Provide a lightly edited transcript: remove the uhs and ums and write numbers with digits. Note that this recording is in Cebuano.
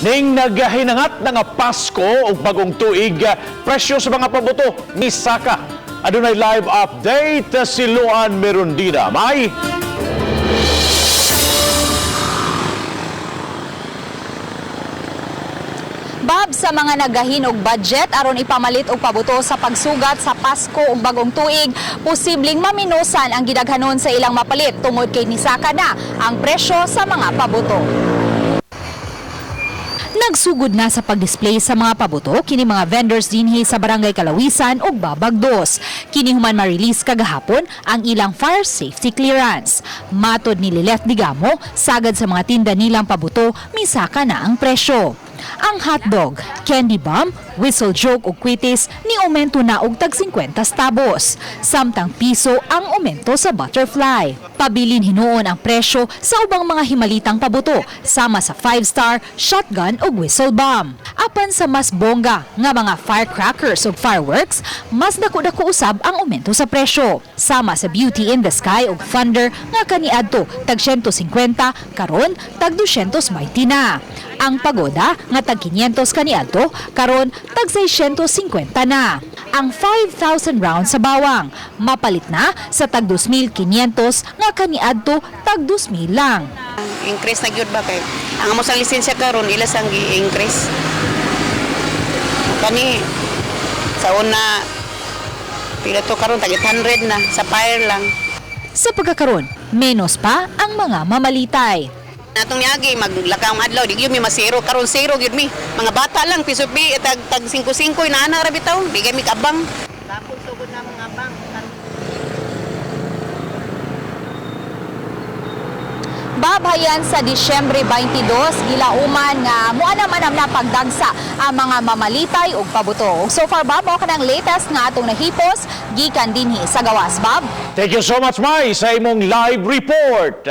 Ning naghinangat na nga Pasko ug Bagong Tuig, presyo sa mga pabuto misaka. Adunay live update si Luan Merundina. May Bab, sa mga nagahin og budget aron ipamalit og pabuto sa pagsugat sa Pasko ug Bagong Tuig, posibleng maminusan ang gidaghanon sa ilang mapalit tungod kay nisaka na ang presyo sa mga pabuto. Nagsugod na sa pagdisplay sa mga pabuto kini mga vendors dinhi sa Barangay Kalawisan ug Babagdos. Kini human ma-release kagahapon ang ilang fire safety clearance. Matod ni Lileth Digamo, sagad sa mga tinda nilang pabuto, misaka na ang presyo. Ang hotdog, candy bomb, whistle joke ug kwitis ni aumento na og tag 50 stabos. Samtang piso ang aumento sa butterfly. Pabilin hinuon ang presyo sa ubang mga himalitang pabuto sama sa 5-star, shotgun ug whistle bomb. Apan sa mas bongga nga mga firecrackers ug fireworks, mas dako-dako usab ang aumento sa presyo. Sama sa Beauty in the Sky ug Thunder nga kaniadto tag 150, karon tag 220 na. Ang pagoda nga tag 500 kaniadto karon tag 650 na. Ang 5,000 rounds sa bawang mapalit na sa tag 2,500 nga kaniadto tag 2,000 lang. Increase na gyud ba kay ang amo sang lisensya karon ila sang gi-increase. Kani sa una pila to, karon tag 800 na sa fire lang. Sa pagkakaron, menos pa ang mga mamalitay. Natong niagi maglakaw ang adlaw, di gyud mi masero karon, zero gyud mi. Mga bata lang piso pi tag tag 5 5 inaana ra bitaw, di gyud mi kabang. Babayan sa Disyembre 22, gilauman nga mua naman ang napagdagsa ang mga mamalitay ug pabuto. So far, Bob, mao kanang latest nga atong nahipos gikan dinhi sa gawas, Bob. Thank you so much, Mai, sa imong live report.